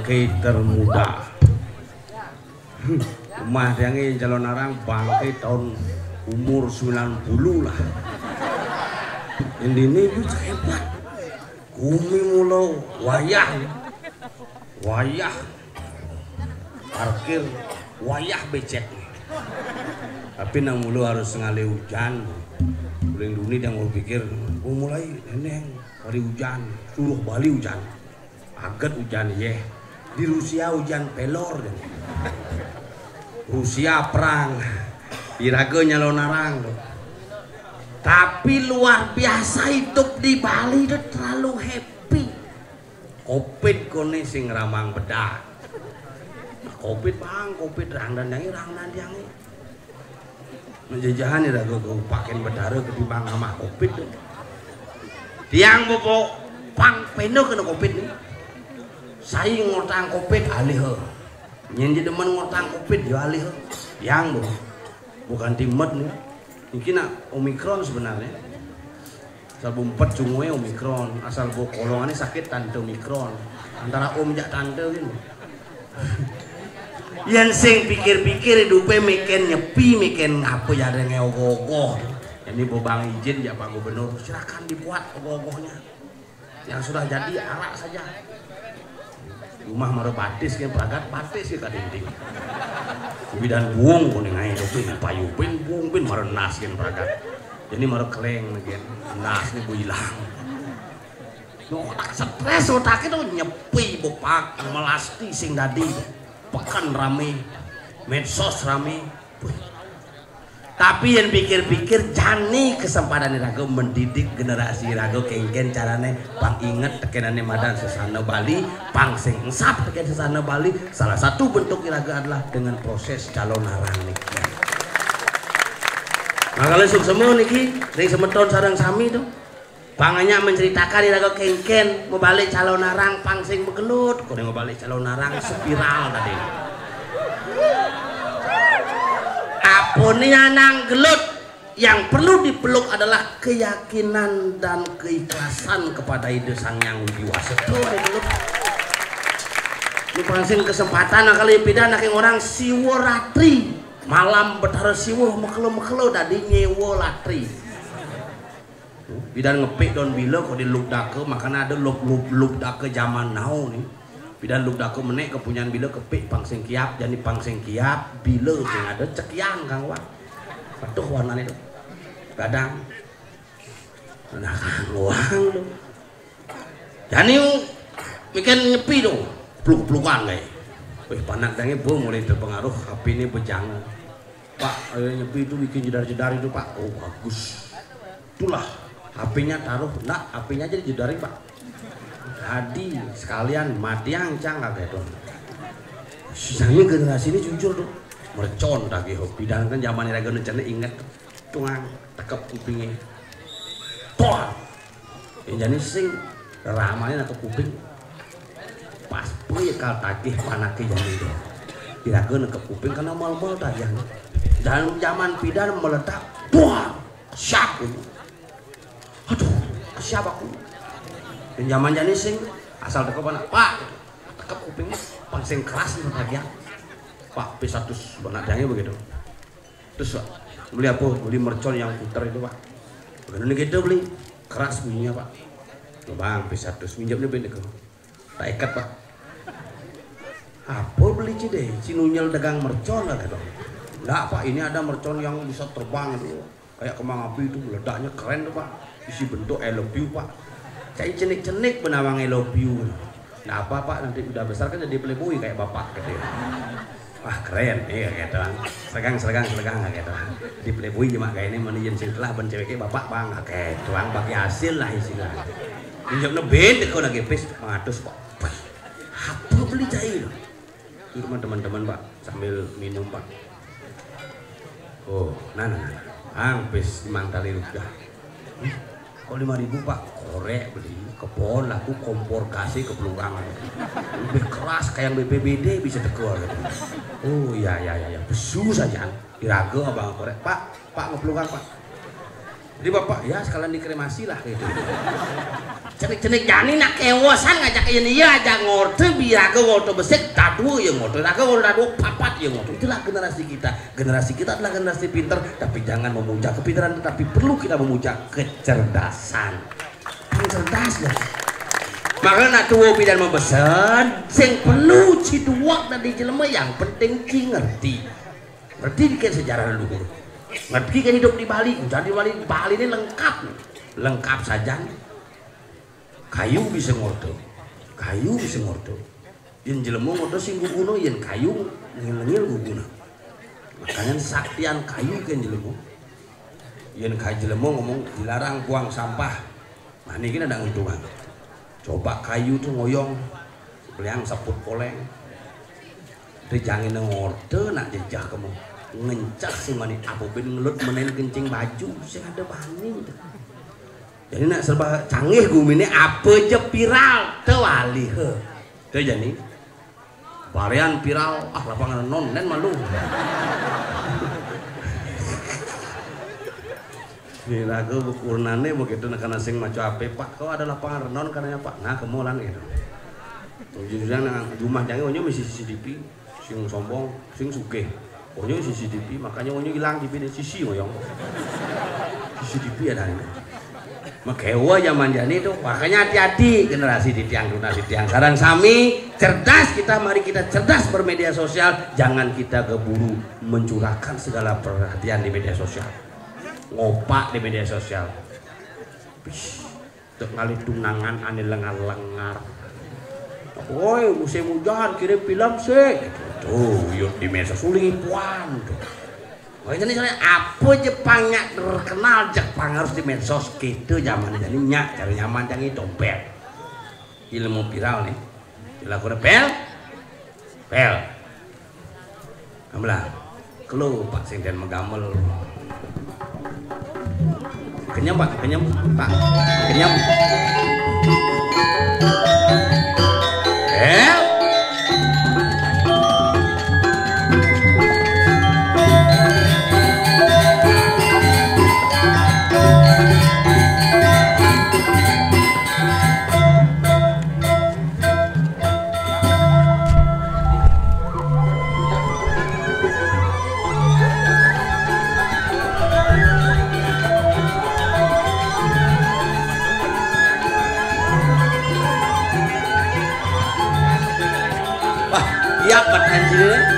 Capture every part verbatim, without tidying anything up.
Termuda. Umah tiangé Calonarang bangké taun umur sembilan puluh lah. Ini nih hebat. Gumi mula wayah. Wayah parkir, wayah bécék. Tapi nang mula harus ngalih ujan. Uling duni dia mau pikir, "Oh, mulai nénéng hari ujan, suruh bali ujan." Aget ujan, yéh. Di Rusia ujan pelor. Rusia perang. Iraga Calonarang. Tapi luar biasa hidup di Bali itu terlalu happy. Covid koné sing ramang bedak. Covid bang, Covid rangdan tiangé, rangdan tiangé. Menjejahan iraga go pakén Betara ketimbang amah Covid. Tiang bapa pang pénda kena Covid nih. Sai ngortang Covid alih. Nyén ja demen ngortang Covid ya alih. Tiang bu. Bukan timet nih. Niki nak Omikron sebenarnya. Asal bumpet cungué Omikron, asal bo kolongané sakit tante Omikron. Antara om jak tante gini. Yén sing pikir-pikir hidupé mekén nyepi, mekén apa ya ada ngeogoh-ogoh. Ini bobang izin ya Pak Gubernur, silakan dibuat ogoh-ogohnya. Yang sudah jadi arak saja. Rumah mara batis kén pragat, batis ya kadinding. Bidan buung kuning aja tuh pin payu pin buung pin mara nas kén pragat. Jadi mara keleng kén nas nih bu hilang. No otak stres otak itu nyepi bepak melasti sing dadi. Pekan rame, medsos rame. Wih. Tapi yén pikir-pikir jani kesempatan iraga mendidik generasi iraga kéngkén carané pang inget tekénané madan sesana Bali, pang sing engsap tekén sesana Bali. Salah satu bentuk iraga adalah dengan proses Calonarang niki. Makanya suksema niki ring semeton sareng sami tuh. Pang nyak menceritakan iraga kéngkén mabalik Calonarang pang sing magelut, koné mabalik Calonarang spiral tadi. Apané nang gelut, yang perlu dipeluk adalah keyakinan dan keikhlasan kepada Ida Sang Hyang Widi Wasa. Tuh, ada gelut. Ini pang sing kesempatan kali pidan saking orang Siwa Ratri. Malam Betara Siwa mekelo-mekelo tadi nyewa latri. Pidan ngepik don bila kok di lubdaka, makana ada lub, lub, lubdaka zaman now nih. Pidan lubdaka menék kepunyan bila kepik pang sing kiap, jani pang sing kiap, bila sing ada cekian kang wang. Aduh warnané tuh. Gadang. Nah, kang wang tuh. Jani mekén nyepi tuh. Peluk-pelukan kayak. Wih, panak dangé bu mulai terpengaruh, H P ini bejang. Pak, ayo nyepi itu bikin jedar-jedar itu, Pak. Oh, bagus. Itulah, H P-nya taruh, nak, H P-nya aja dijedarin, Pak. Tadi sekalian matiang cang kagak itu. Sisanya generasi ini jujur tuh. Mercon tadi hobi dan kan zaman iraga nu cenik inget tuh. Tungang, tekep kupingnya. Tuang. Yang jani sing ramanya nak kuping. Pas pun ya kal tagih panake jani itu. Iraga nak kuping karena mal-mal tagih. Dan zaman pidan meledak, buang, siap gitu. Aduh, siap aku. Dan zaman jani sing asal tekep anak, Pak, tekep kupingnya, pang sing keras itu tagih. Pak, P seratus, benar begitu. Terus, Pak, beli apa? Beli mercon yang puter itu, Pak. Begitu nih kita beli, keras bunyinya, Pak. Bang, P seratus, minjamnya beli ke. Tak ikat, Pak. Apa beli cide? Si Nunyel dagang mercon lah gitu. Enggak, Pak, ini ada mercon yang bisa terbang itu. Kayak kembang api itu meledaknya keren tuh, Pak. Isi bentuk I love you, Pak. Cai cenik-cenik benawang I love you. Nah, apa, Pak, nanti udah besar kan jadi playboy kayak bapak gitu ya. Wah, keren, iya gitu kan. Selegang, selegang, selegang gitu kan. Di playboy cuma kayak ini menijen sing telah ben ceweknya bapak bang, kayak tuang bagi hasil lah istilah. Injak nebin deko lagi pis mengatus kok. Apa beli cai lo? Di rumah teman-teman, Pak, sambil minum, Pak. Oh, nah, nah, nah. Ang pis mang tali rupiah. Kok lima ribu, Pak? Korek beli, kebon laku kompor gasnya ke Belurang. Lebih keras kayak B P B D bisa tekor gitu. Oh iya iya iya iya, besu saja. Diraga abang korek, Pak, Pak, ke Belurang, Pak. Jadi bapak, ya sekalian dikremasi lah gitu. Cenik-cenik jani nak kewosan ngajak ini ya aja ngorte biraga ngorte besik dadua ya ngorte raga ngorte dadua papat ya ngorte. Itulah generasi kita. Generasi kita adalah generasi pinter, tapi jangan memuja kepintaran, tetapi perlu kita memuja kecerdasan. Yang cerdas ya. Maka nak tua bidan membesen, sing perlu ciduak dari jelema yang penting ci ngerti. Ngerti dikit sejarah leluhur. Ngerti kan hidup di Bali, hujan di Bali, Bali ini lengkap. Lengkap saja. Kayu bisa ngorte. Kayu bisa ngorte. Yen jelema ngorte sing guguna, yen kayu ngil-ngil guguna. Makanya saktian kayu kan jelema. Yen kayu jelema ngomong dilarang buang sampah. Nah, ini ada untungan. Coba kayu tuh ngoyong, beliang seput koleng. Rijangin ngorte nak jejah kamu. Ngencah sih mani apa ben ngelut menen kencing baju sing ada bani. Jadi nak serba canggih gumine apa je viral tewali he. Teu jani. Varian viral ah lapangan non nen malu. Ini aku bekurunane begitu nak kana sing maco ape pak kau ada lapangan renon kananya pak nah kemolan gitu. Jujur nang jumah jange onyo misi C C T V sing sombong sing sugih. Onyo C C T V makanya onyo hilang di bini sisi oyong. C C T V ada ini. Mekewa zaman jani itu makanya hati-hati generasi di tiang generasi tiang sekarang sami cerdas kita mari kita cerdas bermedia sosial jangan kita keburu mencurahkan segala perhatian di media sosial ngopak di media sosial. Tek ngalih tunangan ane lengar-lengar. Woi, musim hujan kirim film sih. Tuh, yuk di medsos ulih puan tuh. Makanya nih soalnya apa Jepangnya terkenal Jepang harus di medsos gitu zaman ini nyak cari nyaman jangan dompet. Ilmu viral nih. Dilakukan pel. Pel. Amlah. Kelo Pak sing den megamel. Kenyem Pak, kenyem Pak. Kenyem. Eh? Wah, iya, Pak Haji.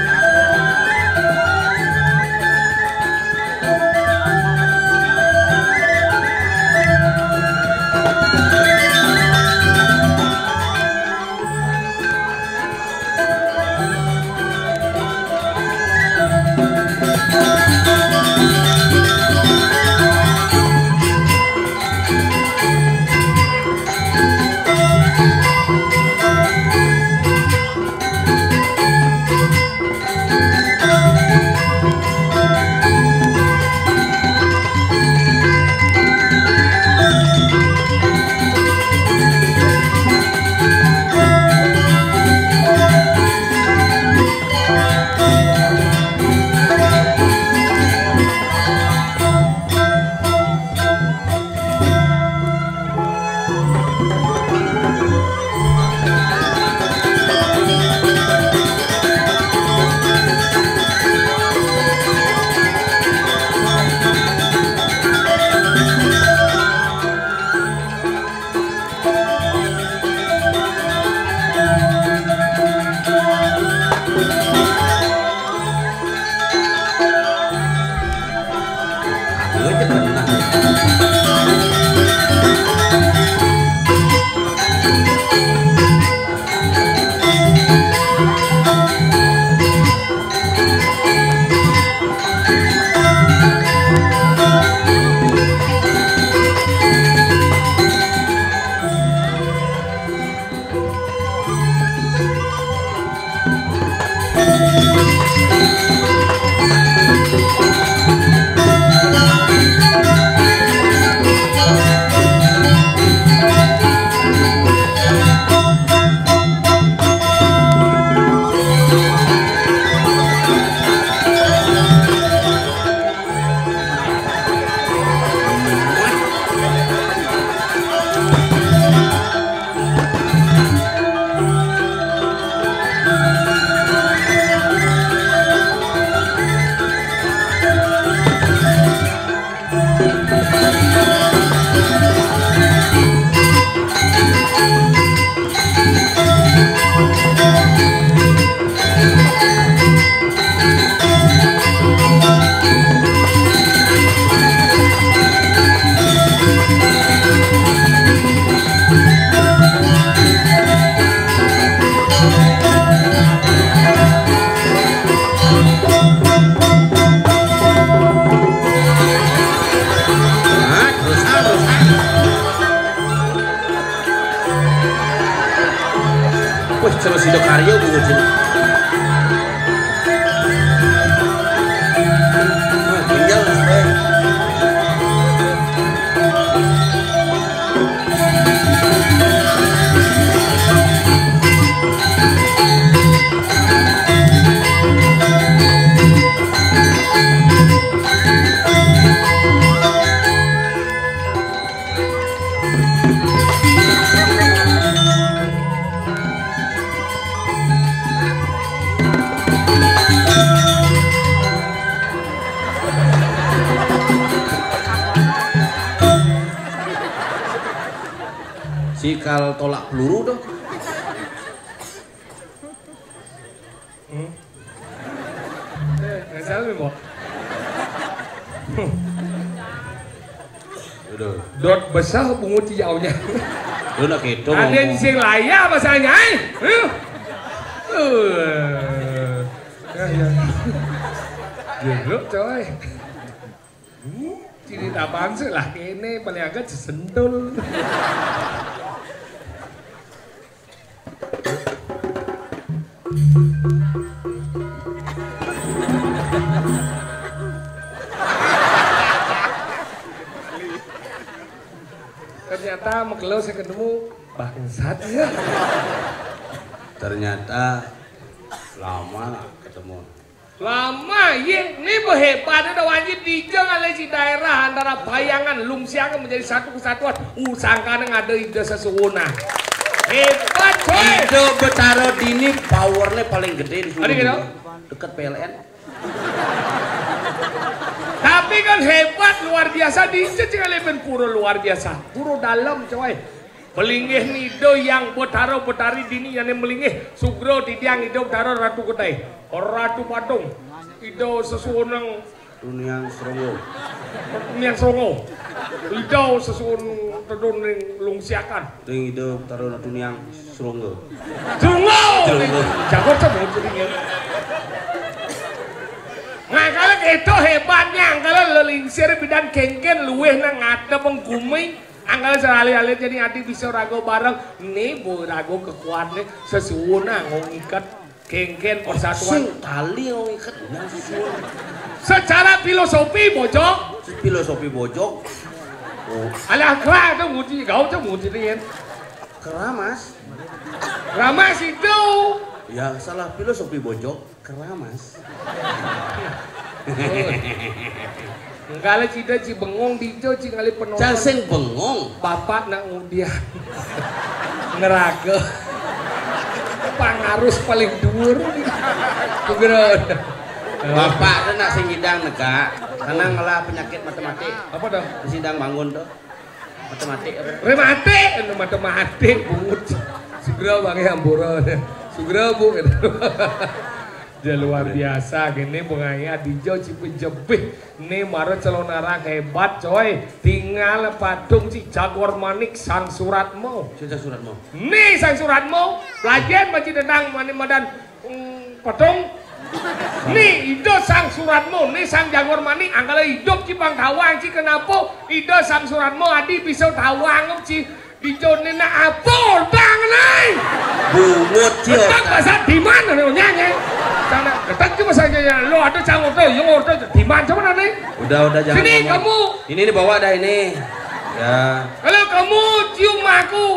Sama Sidokaryo, Bu Ucin. Wah, tinggal, Mas Boy. Si kal tolak peluru tuh. Hmm? Eh, nggak salah, Mbok. Udah. Dot besar bungut hijaunya. Lu nak gitu. Ada ngomong. Sing laya bahasanya, eh? Huh? Eh. Ya, ya. Goblok, coy. Hmm? Ciri apaan sih lah? Ini paling agak sesentul. Ternyata mekelo saya ketemu bangsat ya. Ternyata lama ketemu. Lama, iya. Ini behebat ada wajib dijeng oleh si daerah antara Bayangan, Lungsiangan menjadi satu kesatuan. Uh, sangkana ada ide sesuwuna. Hebat, coy. Ide Betara Dini powernya paling gede di Ada gitu? Dekat P L N. Tapi kan hebat, luar biasa, dijeng oleh ben pura luar biasa. Pura dalam, coy. Melinggih nido yang Betara Betari Dini yane melinggih sugra titiang Ida Betara Ratu Ketai, Ratu Patung, Ida Sesuwuneng Tuniang Srongo. Tuniang Srongo, Ida Sesuwun Tedun ning Lungsiakan. Ning Ida Betara Tuniang Srongo. Srongo. Srongo. Jago sebut jenenge. Nah, kalau itu hebatnya, kalau lelingsir bidan kengken luweh nang ngadep gumi. Angkal serali-ali jadi ati bisa raga bareng. Né mbok raga kekuatne sesuwun nggo ngiket kengken persatuan. Sing tali nggo ngiket yang sesuwun. Secara filosofi bojog. Filosofi bojog. Oh. Alah kera itu muji, kau itu muji nih. Keramas. Ramas itu. Ya salah filosofi bojog. Keramas. Enggak lah, Cida, Ci bengong, Dijo, Ci ngalih penonton. Jangan sing bengong. Bapak nak ngudian. Neraga. Pangarus paling dhuwur. Tugeron. Bapak tuh nak sing ngidang negak. Karena ngelah penyakit matematik. Apa dong? Sing ngidang bangun tuh. Matematik apa? Rematik, anu matematik, bungut. Sugra bangé ampura. Sugra, Bu, gitu. Ya luar biasa gini, bengaya Dijo Cipejebih. Né mara calonarang hebat, coy. Tinggal patung Ci Jagor Manik Sang Suratmo. Cinta Suratmo. Né Sang Suratmo, pelajen maci tentang mani madan Hmm, Petung. Ni Ida Sang Suratmo, ni Sang Janggur Manik, angkala idup ci pang tawang ci kenapa Ida Sang Suratmo adi bisa tawang ci dijone nak apa utang nai? Bungut ci. Getek otak. Bahasa di mana nih nyanyi? Sana getek cuma saja ya lo ada cang otak, yang otak di mana coba nanti? Udah, udah, jangan. Sini ngomong. Kamu. Ini dibawa dah ini. Ya. Kalau kamu cium aku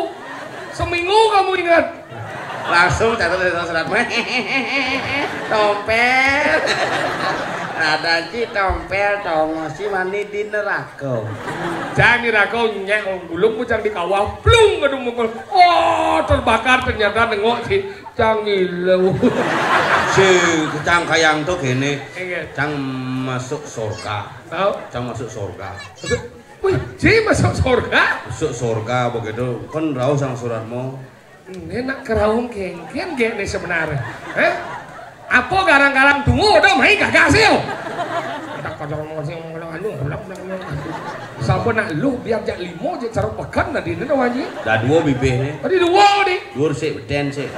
seminggu kamu ingat. Langsung catet dari surat mah. Tompel. Ada ci tompel tongos ci mani di neraka. Jangan neraka nyek gulung bujang di kawah plung aduh mukul. Oh, terbakar ternyata nengok si cang ngilu. Si cang kayang tuh gini. Iya. Cang masuk surga. Tahu? Cang masuk surga. Masuk, wih, ci masuk surga? Masuk surga begitu. Kan rauh sang suratmu. Enak keraung kengken gek nih sebenarnya. Eh? Apa garang-garang tunggu udah main gagah sih yo. Tak kocok ngomong sih ngomong anu, ulang ulang ulang. Sapa nak lu biar jak limo je ceruk pekan tadi ini dah wanji. Dah dua bibih nih. Tadi dua nih. Dua sik beden sik.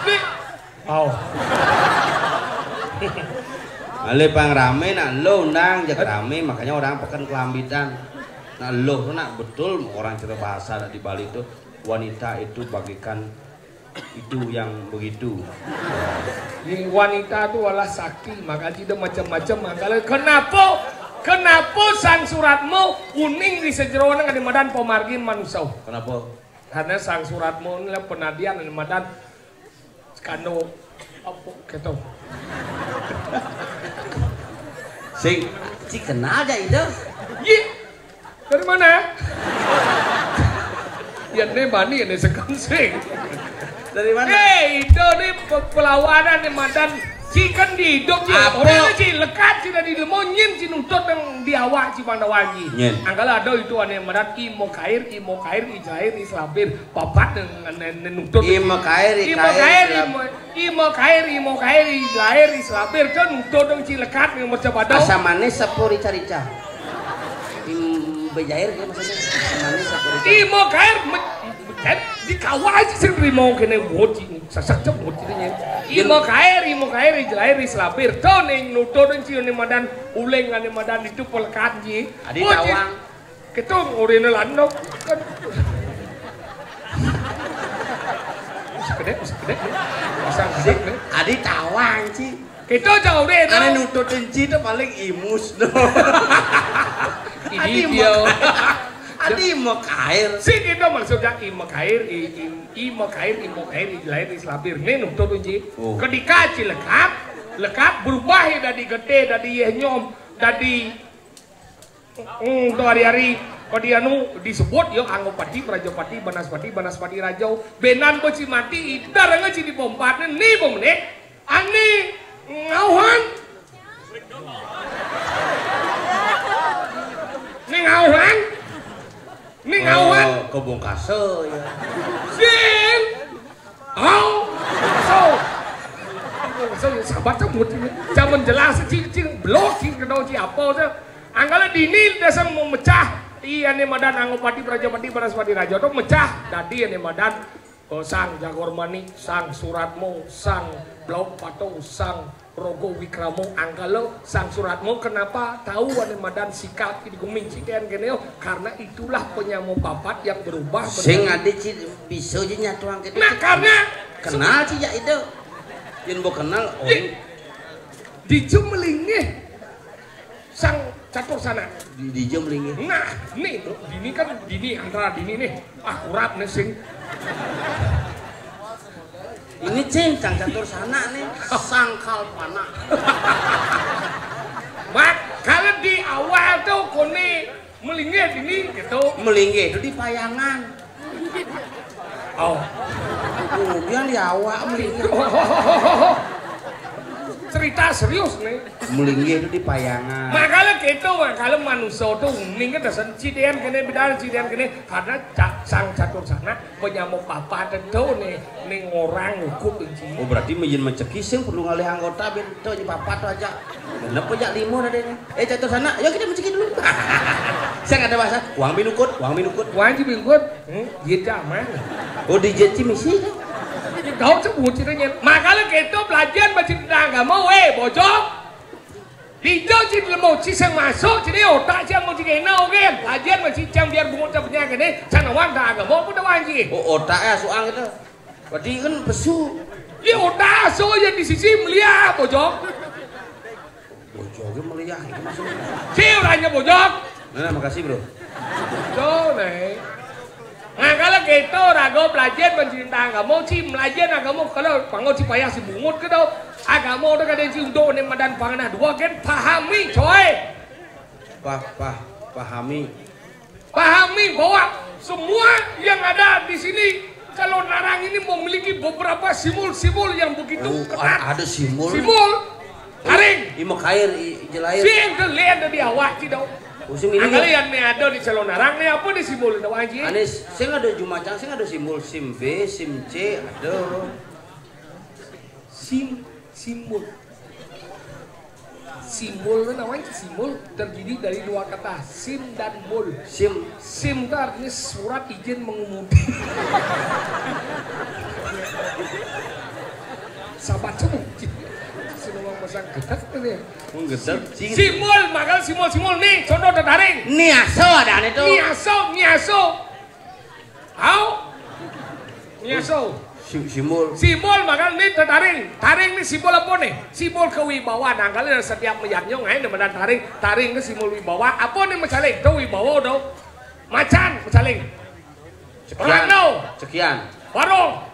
Nih. Oh. Ale pang rame nak lu undang jak rame makanya orang peken kelambitan. Nak lu nak betul orang cerita bahasa nak di Bali itu wanita itu bagaikan Itu yang begitu. Ni wanita tu alah sakti, maka sida macam-macam mangkala. Kenapa? Kenapa Sang Suratma uning di sajeroning ane madan pamargin manusa? Kenapa? Karena Sang Suratma ni lah penadian ane madan kando apa keto. Sing, ci kenal aja itu. Ye, dari mana? Ya ne bani ne sekam sing. Dari mana? Eh, itu ni pe-, perlawanan ni madan ci kan di hidup ci. Apa? Orang ci lekat ci dari lemo nyin ci nutut nang di awak ci Pandawa ci. Nyin. Angkala ada itu ane madan i mokair, i mokair, i jair, i selabir. Papat nang, nang, nang nutut. I mokair, i kair, selab- i mo-, i mokair, i mokair, i jair, i selabir. Kan nutut nang ci lekat nang merca badau. Asam manis sepur rica-rica. Im bejair dia maksudnya. Asam manis sepur rica. I mokair me-, me-, di kawah aja sing rimo kene wot ini. Sasak cek wot ini. I mokair, i mokair, i jair, i selabir. To ning nutut nang ci ane madan uling ane madan itu pelekat ji. Adi tawang. Ketung orine lando. Sekedek, sekedek. Pasang sekedek. Adi tawang ci. Keto jauh deh. Ane nutut nang ci tu paling imus do. Ini adi dia. Adi mokair. Si kita maksudnya i mokair, i, i, i mokair, i mokair, i jair, i selabir. Ni nutut nang ci. Oh. Ketika ci lekap, lekap berubah ya dari gete, dari yeh nyom, dari Hmm, tu hari-hari kadi anu disebut ya Anggopati, Prajapati, Banaspati, Banaspati Raja. Benan beci mati, idar nga ci di bompat ni, ni bomne. Ani ngauhan. Ni ngauhan. Ni ngauhan. Oh, kebongkasa ya. Sing. Au! So. So, sabar tu mut ini. Jangan jelas cing cing blok cing kenal cing apa tu. Angkala dini dasar memecah. Iya ni madan Anggopati Prajapati Banaspati Raja tu mecah. Dadi ni madan, oh, Sang Jagor Manik, Sang Suratmo, Sang Blok Patung, Sang Rogo Wikramo Angkala, Sang Suratmo, kenapa tahu ane madan sikap di guming citen kene yo? Karena itulah penyamo papat yang berubah. Sing ade ci bisa je nyatuang kene. Nah, karena kenal ci jak itu. Yen bo kenal, oh. Dija melingih Sang Catur Sanak. Di, dija melingih. Nah, ni tu, dini kan, dini antara dini ni. Ah, kurap ni sing. Ini cing, Sang Catur Sanak ni, Sang Kalpana. Mak, kalau di awal tu kone melinggih dini gitu. Melinggih tu di payangan. Oh. Oh, dia di awak melinggih. Cerita serius ni. Melinggih tu di payangan. Makanya gitu, makanya manusia tu uning kan dasar cidian kene, bidal cidian kene, karena ca-, Sang Catur Sanak penyamo papat tentu nih, ning orang hukum benci. Oh, berarti mejen mencekis yang perlu ngalih anggota ben to ji papat tu aja. Kenapa jak lima nadanya? Eh, Catur Sanak, yuk kita mencekis dulu. Saya nggak ada bahasa. Uang minukut, uang minukut. Uang ji minukut. Hmm, gitu aman. Oh, di jet ci misi. Kau sebut ceritanya. Makanya kita belajar macam agama, weh, bocor. Dija ci lemo ci sing masuk, ci ni otak ci amo ci kena, oke. Lajen masih cang biar bungut cang penyakit ni, cang awan tak agama pun tak wanji. Oh, otak ya, suang kita. Berarti kan pesu. Ya, otak so ya di sisi melia, bojok. Bojok ke melia, itu maksudnya. Si orangnya bojok. Nah, makasih, Bro. So, nih. Nah, kalau kita raga belajar pencinta agama, ci belajar agama, kalau panggo ci payah si bungut ke tau. Agama tu kada ci untuk ni madan panganah dua, kan pahami, coy. Pah, pah, pahami. Pahami bahwa semua yang ada di sini, Calonarang ini memiliki beberapa simbol-simbol yang begitu ketat. Oh, a-, ada simbol. Simbol. Taring. Imo kair, i-, ijelair. Sing tu lain di awak ci dau. Oh, sing ini. Angkala yang ni ada di Calonarang ni apa di simbol tu, Wan Ji? Ane sing ada jumacang, sing ada simbol sim B, sim C, ada. Sim, simbol. Simbol tu namanya simbol terdiri dari dua kata, sim dan bol. Sim. Sim tu artinya surat izin mengemudi. Sahabat semua. Sing wong pasang gedeg tu ya. Wong gedeg, ci. Simbol, makanya simbol-simbol ni, contoh tetaring. Niaso ada ni tu. Niaso, niaso. Au. Niaso. Si-, simbol. Simbol mangkal ni tetaring. Taring ni simbol apa ni? Simbol kewibawaan. Angkal setiap mayannyo ngain di badan taring. Taring ni simbol wibawa. Apa ni macaling? Tu wibawa tu. Macan macaling. Cekian. Rano. Cekian. Warung.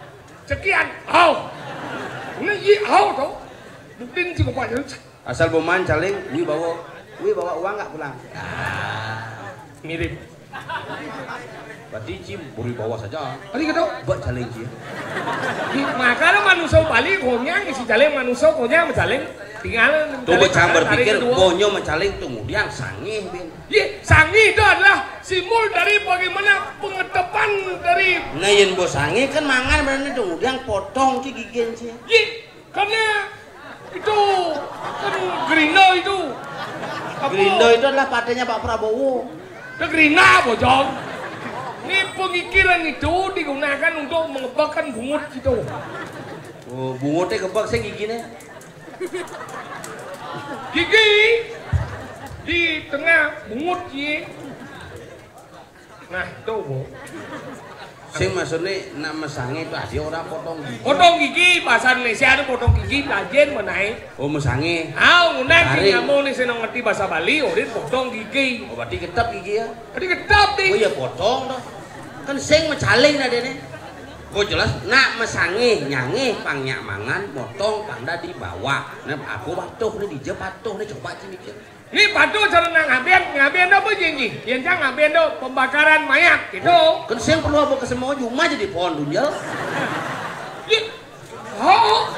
Cekian. Au. Ni i au tu. Bukti ni cukup banyak. Asal boman caling, wi bawa, wi bawa uang nggak pulang? Ah, mirip. Berarti Ci beri bawa saja. Tadi kata? Buat caling Ci. Di, makanya manusia Bali konyang isi caling manusia konyang macaling. Tinggal tuh caling becang pertama, berpikir tarik kedua. Bonyo macaling tunggu dia sangih bin. Ye, sangih itu adalah simbol dari bagaimana pengetepan dari. Nah, yen bo sangih kan mangan berarti tunggu dia potong Ci gigin Ci. Ye, karena itu kan gerindra itu. Apa? Gerindra itu adalah partainya Pak Prabowo. Itu gerindra, bojong. Ini pemikiran itu digunakan untuk mengebakkan bungut gitu. Oh, bungutnya gebak sih giginya. Gigi di tengah bungut, ye. Nah, itu, Bu. Sing maksudnya nak mesangih itu ada orang potong gigi. Potong gigi, bahasa Indonesia ada potong gigi, lajen menaik. Oh, mesangih. Ah, undang. Tarik. Kamu nih senang ngerti bahasa Bali, udah potong gigi. Oh, berarti ketap gigi ya? Berarti ketap deh. Oh iya, potong toh. Kan sing macaling tadi nih. Oh jelas, nak mesangih, nyangih, pang nyak mangan, motong, pang dah dibawa. Nah, aku patuh nih, dija patuh nih, coba Ci mikir. Ni patuh cara nak ngaben, ngaben dah apa janji? Yang cang ngaben dah pembakaran mayat, gitu. Kan sing perlu apa ke semua cuma jadi pohon dunjal. Ye. Oh.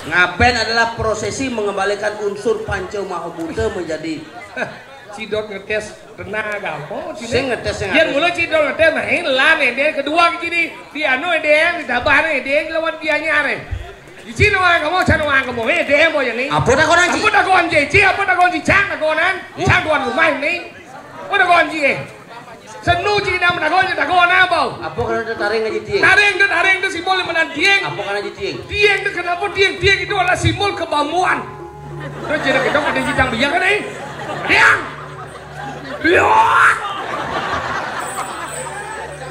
Ngaben adalah prosesi mengembalikan unsur panca mahabhuta menjadi. Cidot ngetes tenaga apa? Sing ngetes yang. Yang mula cidot ngetes, nah ini lah nih, dia kedua gini, di anu dia, di tabah nih, dia lawan dia nyare. Di sini orang kamu, sana orang kamu, eh, dia mau yang ini. Apa takonan, Ci? Apa takonan, Ci? Ci, apa takonan, Ci? Cang takonan. Iya. Cang tuan rumah ini. Apa takonan, Ci, eh? Senu Ci, dah takonan, takonan apa? Apa karena itu taring aja tiang? Taring itu, taring itu simbol yang mana tiang? Apa karena aja tiang? Tiang itu kenapa tiang? Tiang itu adalah simbol kebambuan. Terus jadi kita pada jijang biang kan, eh? Tiang! Tiang!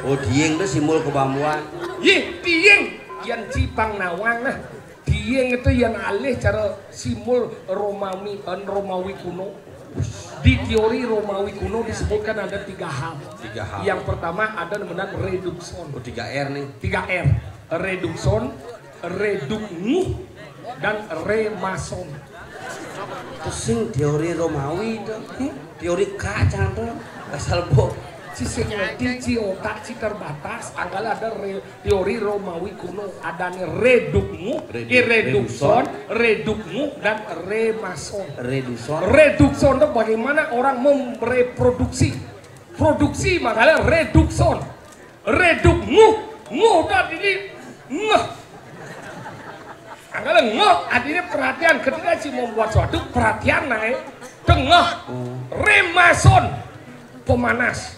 Oh, tiang itu simbol kebambuan. Ye, tiang. Yang cipang nawang, nah. Dieng itu yang alih cara simbol Romawi, eh, Romawi kuno. Di teori Romawi kuno disebutkan ada tiga hal. Tiga hal. Yang pertama ada namanya redukson. Oh, tiga R nih. Tiga R. Redukson, reduknguh, dan remason. Itu sing teori Romawi itu. Hmm? Teori kacang tuh. Asal bo. Si sing ngerti, si otak, si terbatas. Angkal ada re-, teori Romawi kuno, adanya redukmu, redu-, eh, redukson, redukson, redukmu, dan remason. Redukson. Redukson itu bagaimana orang mereproduksi. Produksi makanya redukson. Redukmu, mu tadi ini ngeh. Angkal ngeh, artinya perhatian. Ketika si membuat suatu, perhatian naik, tengah, remason, pemanas.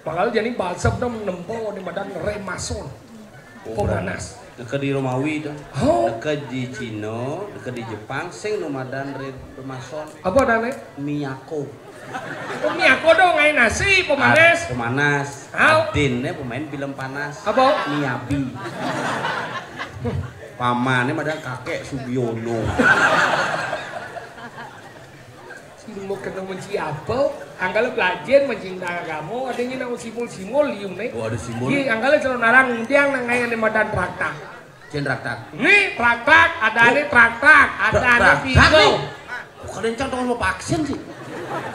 Makanya jadi balsam dong nempo di badan remason. Oh, pemanas. Dekat di Romawi itu. Oh. Dekat di Cina, dekat di Jepang, sing nomadan re-, remason. Apa adanya? Miyako. Oh, miyako dong, ngai nasi, pemanas. Pemanas. Hau. Adinnya pemain film panas. Apa? Miyabi. Pamannya madan kakek Sugiono. Sing mau kena menci apa? Angkala pelajen menci agama, adanya nang simbol-simbol liung nih. Oh, ada simbol. Iya, angkala calon orang yang nang ngai madan traktak. Cen traktak. Nih traktak, ada nih traktak, ada nih traktak tiga. Nih. Bukan rencang dong mau vaksin sih.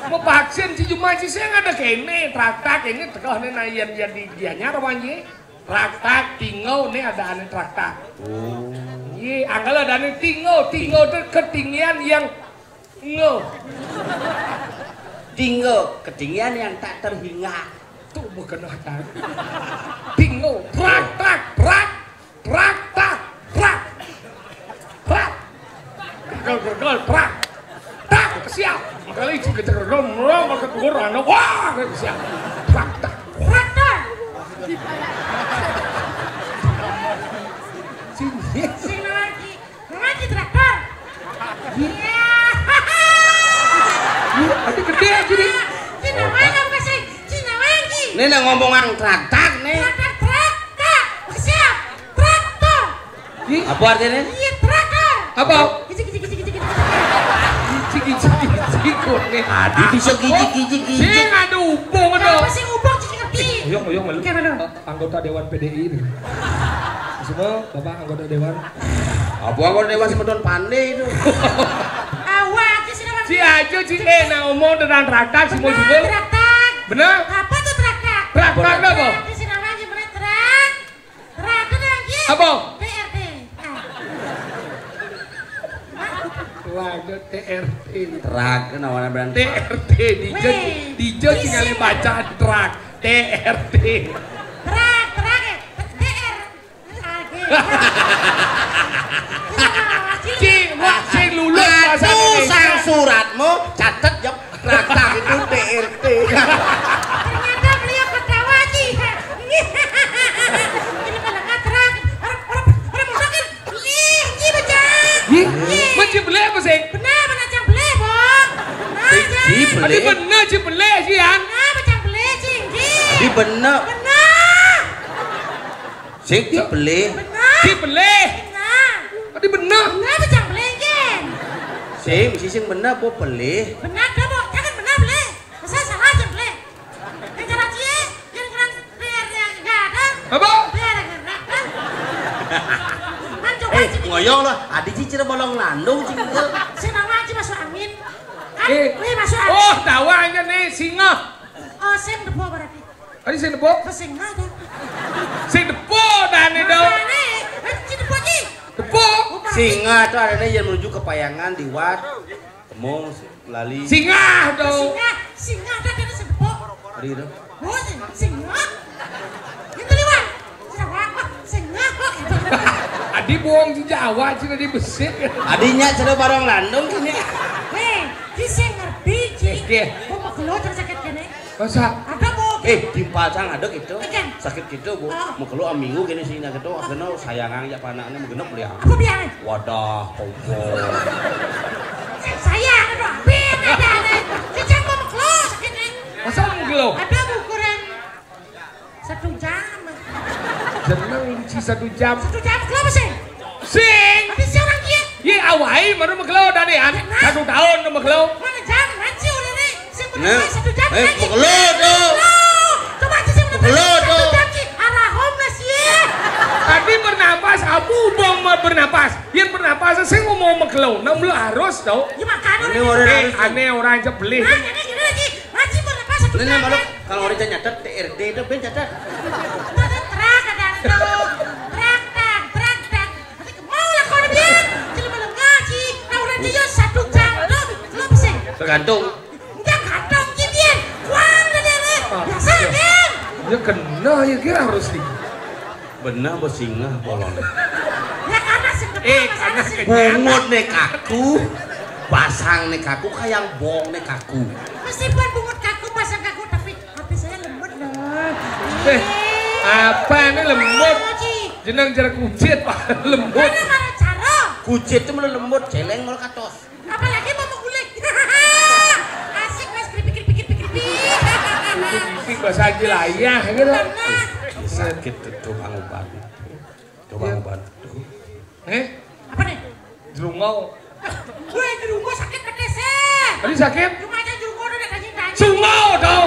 Mau vaksin sih cuma sih saya ada kene traktak ini tegah nih nah yang jadi dianya rawan ye. Traktak tinggal nih ada nih traktak. Oh. Iya, angkala ada nih tinggal, tinggal itu ketinggian yang Ngo. Tinggal ketinggian yang tak terhingga. Tuh bukan otak. Tinggal. Prak, prak, prak, prak, tak, prak. Prak. Gergol, gergol, prak. Tak, siap. Makanya itu kita gergol, mulai maka turun, anak, wah, siap. Prak, tak, prak, tak. Sini. Sini lagi. Ngaji traktor. Iya. Iya, tapi gede aja nih. Cina mana masih? Cina lagi. Ini nang ngomong ang traktak nih. Traktak, traktak. Siap. Trak, Apa artinya? Iya, traktor. Apa? Gijik, gijik, gijik, gijik, gijik. Gijik, gijik, gijik, kok nih. Adi bisa gijik, gijik, gijik. Sing ada hubung, ada. Apa sih hubung, gijik, ngerti? Uyung, uyung, malu. Kayak mana? Anggota Dewan P D I ini. Semua Bapak anggota Dewan. Apa anggota Dewan sih, Meton Pande itu? Awak aja sih, Bang. Si aja, si, eh, nah, ngomong tentang traktak, si mau juga. Traktak. Benar? Apa tuh traktak? Traktak apa? Traktak sih namanya, bener, trak. Traktak lagi. Apa? T R T. Ah. Lagu T R T. Trak, nawana brand T R T, dijo, weh, dijo tinggal baca trak. T R T. Trak, trak, ya. T R. Lagi. Cing, wah, sing lulus bahasa Indonesia. Sang suratmu, catet, jawab. Traktak itu T R T. Ternyata beliau ketawa, Ji. Ini malah ngatrak. Orang, orang, orang masakin. Ih, Ji, bejang. Ih, Ji. Men Ji belih apa sih? Benar, benar, cang belih, Bong. Benar, Ji, Ji. Tadi belih. Benar, Ji belih, Ji, an. Benar, bejang belih, Ji. Ji. Tadi benar. Benar. Sing Ji belih. Benar. Ji belih. Benar. Tadi benar. Benar, bejang belih, Jen. Sing, sing benar apa belih? Benar, dah, Bong. Jangan benar, belih. Masa salah aja, belih. Yang cara cie, yang kurang bayar, yang nggak ada. Apa? Bayar, yang nggak ada. Man, coba. Eh, aja. Ngoyong lah. Adi Ji cira bolong landung, Ji, gitu. Sing nawa aja masuk angin. Kan, eh, weh, masuk angin. Oh, tawa aja nih, singa. Oh, sing debu berarti. Tadi sing debu? Sing debu. Sing debu, dah nih, dong. Mana? Eh, sing debu, Ji. Debu. Singa tuh adanya yang menuju ke payangan di wat. Temu, lali. Singa, dong. Singa, singa ada, ada sing debu. Tadi gitu. Oh, sing, singa. Itu liwat. Singa, singa, kok gitu. Adi bohong di Jawa, sih tadi besit. Adinya cina barong landung, sini. Hei, Ji sing ngerti, Ji. Oke. Kok mau keluar sakit gini? Masa? Ada mau. Eh, timpal cang ada gitu. Ikan. Sakit gitu, Bu. Oh. Mau keluar minggu gini sih, gitu. Akhirnya sayangan ya panaknya mau genep ya. Apa biar? Wadah, kompor. Saya ada apa? Ada, ada. Ikan mau keluar sakit nih. Masa mau keluar? Ada ukuran satu jam. Jeneng si satu jam. Satu jam keluar sih. Sing. Tapi si orang dia. Ye, awai, baru megelo tadi, an. Nah. Satu tahun tu megelo. Mana jam? Nanti udah nih. Sing bener, nah, satu jam eh, lagi. Megelo tu. Loh, coba aja sing bener. Megelo tu. Satu jam ki. Arah home lah sih. Tadi bernapas, abu bang mau bernapas. Yang bernapas, sing mau megelo. Nah, belum harus tau. Ya, makanya ini orang eh, harus aneh orang aja beli. Nah, ini gini lagi. Ngaji bernapas satu jam. Ini malu, kan? Kalau orang nyatet T R T itu ben catet. Itu ada trak, ada itu. Trak, tak, trak, tak. Nanti ke mall lah kau dia. Jadi malam ngaji. Nah, udah dia satu jam tuh, belum sih. Tergantung. Udah gantung, Ji, dia. Wah, udah dia, nih. Biasa, kan? Ya kena, ya kira harus di. Bener, bos, singa bolong. Ya, karena sing. Eh, karena sing. Bungut nih kaku, basang nih kaku, kayak bong nih kaku. Meskipun bungut kaku, basang kaku, tapi hati saya lembut loh. Eh, apa ini lembut? Ji. Jenang jarak kucit, Pak, lembut. Mana, mana cara? Kucit itu malah lembut, celeng malah katos. Apalagi mau mengguling. Asik, Mas, keripik, keripik, keripik, keripik. Keripik bahasa aja lah, ya, gitu. Benar. Sakit tuh, coba ngobat. Coba ngobat. Eh? Apa nih? Jerungau. Gue jerungau sakit pedes, eh. Tadi sakit? Cuma aja jerungau udah daging-daging. Sungau, tau.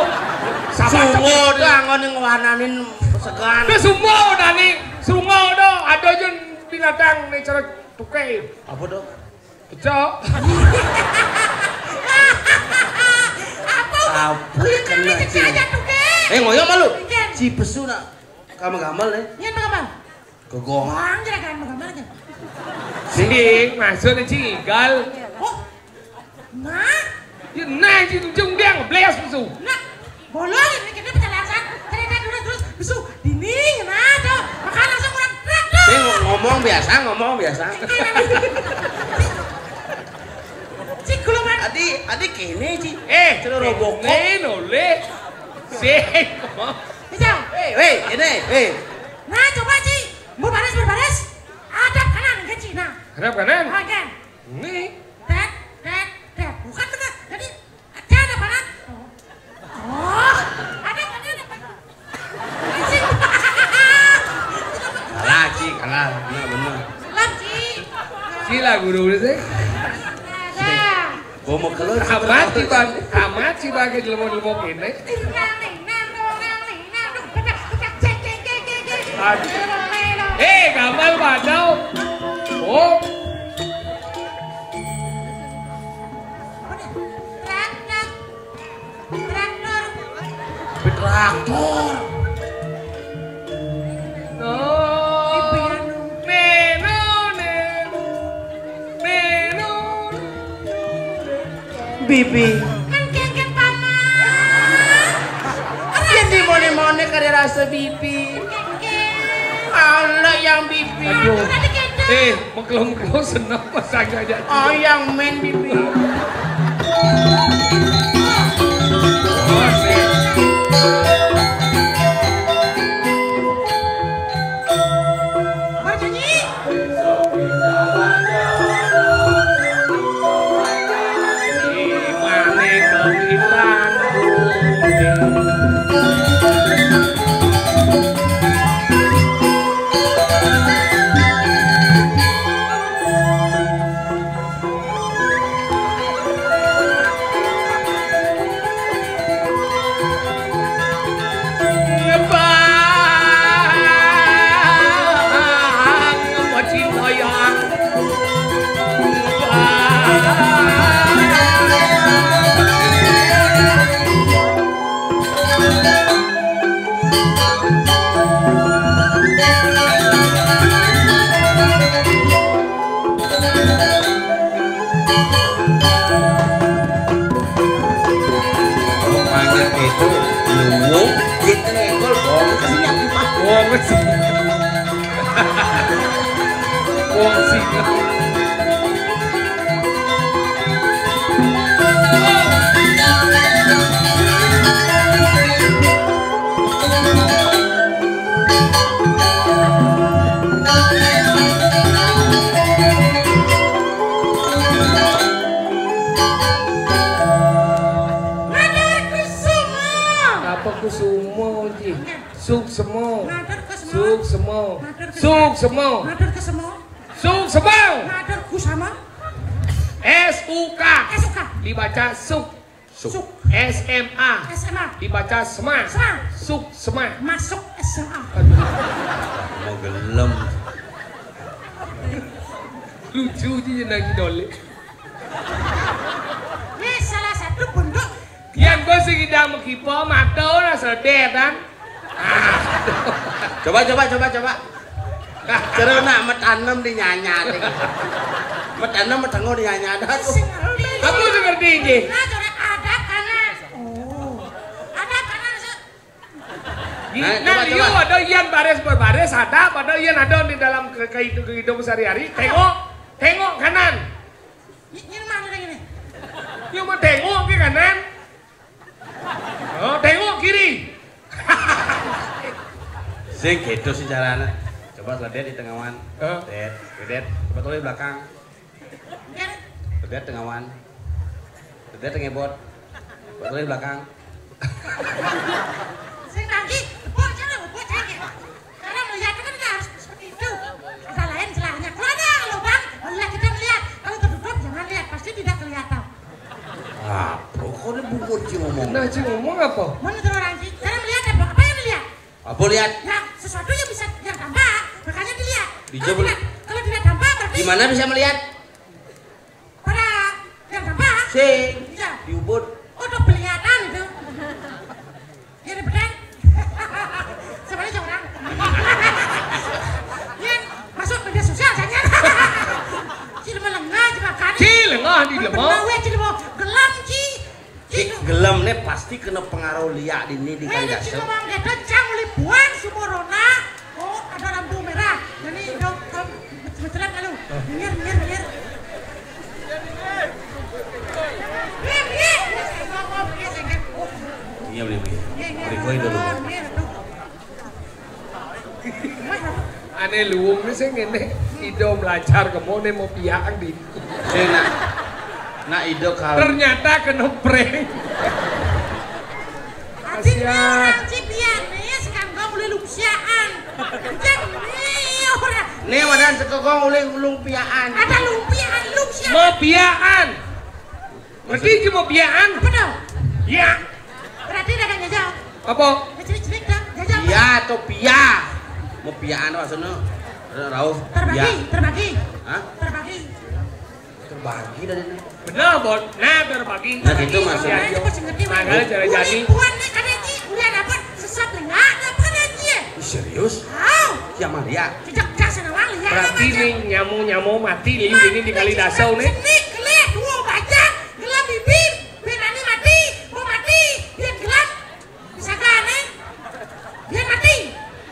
Sama sungo tuh anggon yang ngewananin segan. Itu sungau, Dani. Sungau, tuh. Ada aja binatang nih, cara tukai. Apa tuh? Pecah. Apa? Apa kena cing? Eh, ngoyo malu. Ci pesu nak. Kamu gamal nih. Iya, apa gamal? Kegong. Wang, juragan, apa gamal aja? Sing, maksudnya cigal. Oh. Nah. Ya, nah, ci ujung dia ngebles pesu. Nah. Bolong ini kita pecah langsung. Cerita dulu terus, bisu dinding, nah, tuh. Makan langsung kurang gerak, tuh. Sing ngomong biasa, ngomong biasa. Cik, gulungan. Adi, adi kene, Ci. Eh, celana bokok. Kene, noleh. Sing. Bisa. Hei, hei, ini, hei. Nah, coba, Ci. Mau baris, mau baris. Hadap kanan ke Cina. Hadap kanan? Oke. Ini. Tet, tet, tet. Bukan benar. Jadi, ada apa, Nat? Oh, ada apa, ada apa? Kalah, Ci, kalah. Benar, benar. Gila guru sih. Bomo kelur. Amat sih bang, amat sih bang, jelema-jelema ini. Aduh. Eh, gamal padau. Oh. Traktor. Traktor. No. Meno, meno. Meno. Bibi. Kan kengken paman. Yang dimone-mone kada rasa bibi. Kengken. Anak yang bibi. Aduh. Ada kengken. Eh, Mengkelong-kelong seneng pas aja aja. Oh, yang main bibi. Wong panggil itu luwung, gitu ngekol, wong kesini aku mah. Wong kesini. Wong sini. Matur Kusuma. Apa Kusuma, Ji? Suksema. Matur Kusuma. Suksema. Matur Kusuma. Suksema. Matur Kusuma. Suksema. Matur Kusama. S U K. S U K. Dibaca suk. Suk. Suk. S M A. S M A. Dibaca sema. Sema. Suk sema. Masuk S M A. Mau gelem. Lucu aja nang dole. Ini salah satu bentuk. Yang gue sih tidak mekipo, mata lah sedih kan. Coba, coba, coba, coba. Cara nak metanem di nyanya nih. Metanem metengo di nyanya dah. Aku sih ngerti. Aku sih ngerti, Ji. Nah, cara ada kanan. Oh. Ada kanan, se- Nah, nah, coba, iya, coba. Ada yang baris berbaris, ada, ada yang ada di dalam ke-, kehidup, kehidupan sehari-hari. Tengok, tengok kanan. Ini, ini mana lagi nih? Yang mau tengok ke kanan. Oh, tengok kiri. Sing gitu sih caranya. Coba sedet di tengawan. Heeh. Sedet, sedet. Coba tulis belakang. Sedet tengawan. Sedet tengebot. Coba tulis belakang. Sing lagi, buat jangan, buat jangan. Karena melihat itu kan nggak harus seperti itu. Ada lain celahnya. Kalau ada lubang, boleh kita melihat. Kalau tertutup, jangan lihat. Pasti tidak kelihatan. Ah, pokoknya bungut sih ngomong. Nah, sih ngomong apa? Mana tuh orang sih? Karena melihat apa? Apa yang dilihat? Apa lihat? Ya, sesuatu yang bisa yang tampak, makanya dilihat. Kalau tidak, kalau tidak tampak, berarti gimana bisa melihat? Pada yang tampak. Sing. Iya. Diubut. Oh, udah kelihatan itu. Ya, di pedang. Sebenarnya seorang. Yang masuk media sosial, jangan. Cil melengah, cil makan. Cil lengah di lemah. Berbau, ya, cil mau gelam, ci. Ci, gelem ne pasti kena pengaruh liak dini di. Weh, kandang di sini. Cil mau ngedot, cang, oleh buang, semua rona. Oh, ada lampu merah. Jadi, dong, dong, mesra kalau. Minggir, minggir, minggir. Iya, boleh, boleh. Boleh, boleh dulu. Ane luwung ni sing ngene, ido belajar kemone mau piak di. Sing nak, nak ido kalau. Ternyata kena prank. Artinya orang Cipian ni sekarang mulai luksiaan. Jangan ni orang Né wadah sekokong uling lumpiaan. Ada lumpiaan, lumpiaan. Mabiaan. Ngerti ci mabiaan? Apa tuh? Ya. Berarti dagang jajal. Apa? Ya, cerik-cerik dah, jajal. Iya, to pia. Mabiaan maksudnya. Rauh. Terbagi, ya. Terbagi. Hah? Terbagi. Terbagi dari ini. Bener, Bon. Nah, terbagi. Nah, gitu maksudnya. Nah, itu pasti ngerti, Wan. Makanya cara jadi. Uli puan nih, kadé ci, uli ada apa? Sesat nih, nggak ada apa kadé ci. Ih, serius? Au. Ya, Maria. Jejak jas sana, Wan, lihat. Berarti apa aja. Nih, nyamu-nyamu mati, liu ini di Kalidasau, nih. Seni, kelih, dua bajang, gelap bibir, berani mati, mau mati, biar gelap. Bisa gak, nih? Biar mati.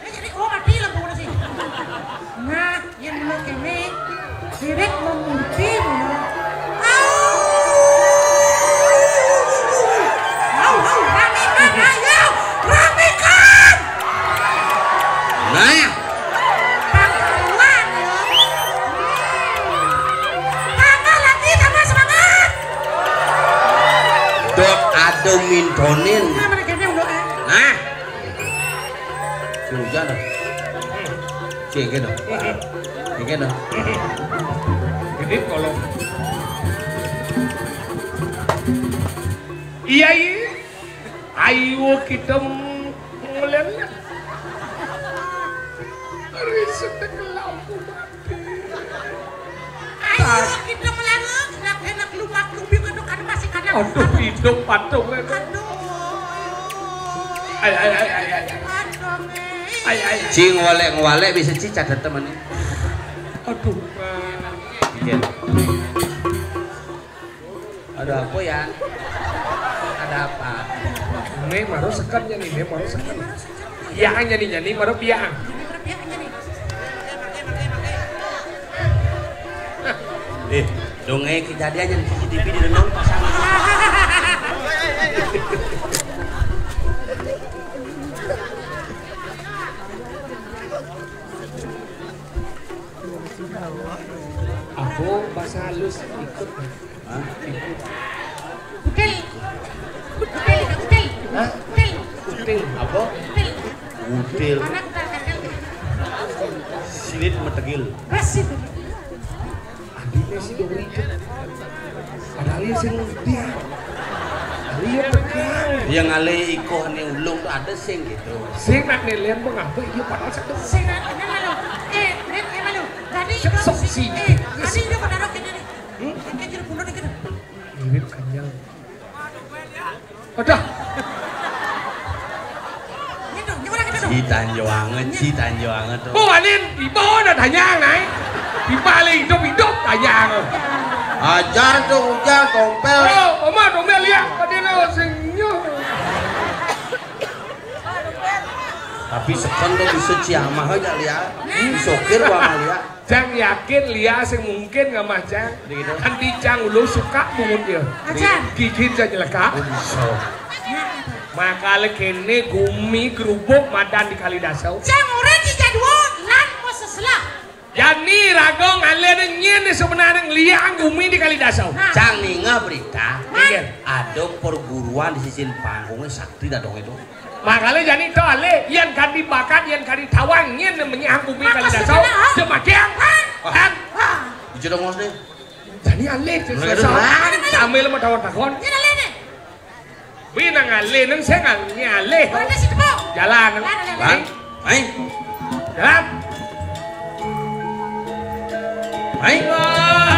Eh, jadi, oh, mati lampu udah sih. Nah, yang belum kéné, direk memurti, ya. Au. Au, au, ramekan, ayo, ramekan. Nah. Pangkalan, ya. Tambah lagi, tambah semangat. Dok, aduh, mintonin. Nah, mereka ini udah, eh. Nah. Sing hujan dah. Sing gitu. Sing gitu. Ini kalau iya, iya. Ayo kita ngeliat. Riset lampu mati. Ayo kita melana, enak-enak lumak lubi kadok ada masih kadang. Aduh, hidup patung itu. Aduh. Ay, ay, ay, ay, ay. Aduh, Mé. Ay, ay, ay. Ci ngwalek-ngwalek bisa ci catet temen. Aduh, Mé. Iya. Ada apa ya? Ada apa? Né maro seken nya nih, né maro seken. Ya, nya nih, nya nih, maro piang. Eh, dong, eh, kejadian yang C C T V di Renong pasang. Aku bahasa halus ikut. Hah? Ikut. Kutil. Kutil, kutil. Hah? Kutil. Kutil. Apa? Kutil. Kutil. Mana kutil, kutil? Silit metegil. Bas itu. Adiknya si Dori itu. Padahal dia sing dia. Dia pegang. Yang alé iko né ulung tuh ada sing gitu. Sing nak nilaian mengapa iya padahal satu. Sing nak, ini malu. Eh, ini, ini malu. Tadi sok si. Eh, tadi udah pada rok ini nih. Hmm? Kayak jeruk pundut gitu. Mirip kenyang. Aduh. Gitu, gimana gitu dong? Ci tanjo anget, ci tanjo anget tuh. Oh, Alin, ibu udah tanyang, naik. Di paling hidup-hidup tanyang. Ajar tuh, ujang, tompel. Oh, Oma, tompel, lihat. Tadi lo senyum. Tapi seken tuh bisa ciamah aja, lihat. Sokir, wah, lihat. Cang yakin lia sing mungkin ngamah cang. Begitu. Kan di cang ulu suka bungut dia. Acan. Gigit saja lekak. Oh, bisa. Maka lé kéné gumi gerubuk madan di Kalidasau. Cang urang di jadwal lan mau seselah. Jani raga ngalih nyén sebenarnya ngeliang gumi di Kalidasau. Nah. Cang ninga berita. Man. Ada perguruan di sisin panggungnya sakti dadong itu. Makanya jani to alih, yén kadi bakat, yén kadi tawang, nyén menyang bumi Kalidasau, sebenarnya, ha? Jematiang. Ha? Kan? Ha? Ijo dong, Mas, nih. Jani alih, mulai sesuatu. Kan? Sambil mau tawon-tawon. Nyén alih nih. Wih, nang alih, nang saya nggak nyalih. Mana si tepuk? Jalan. Jalan, jalan. Bang, ayo. Jalan. Ayo.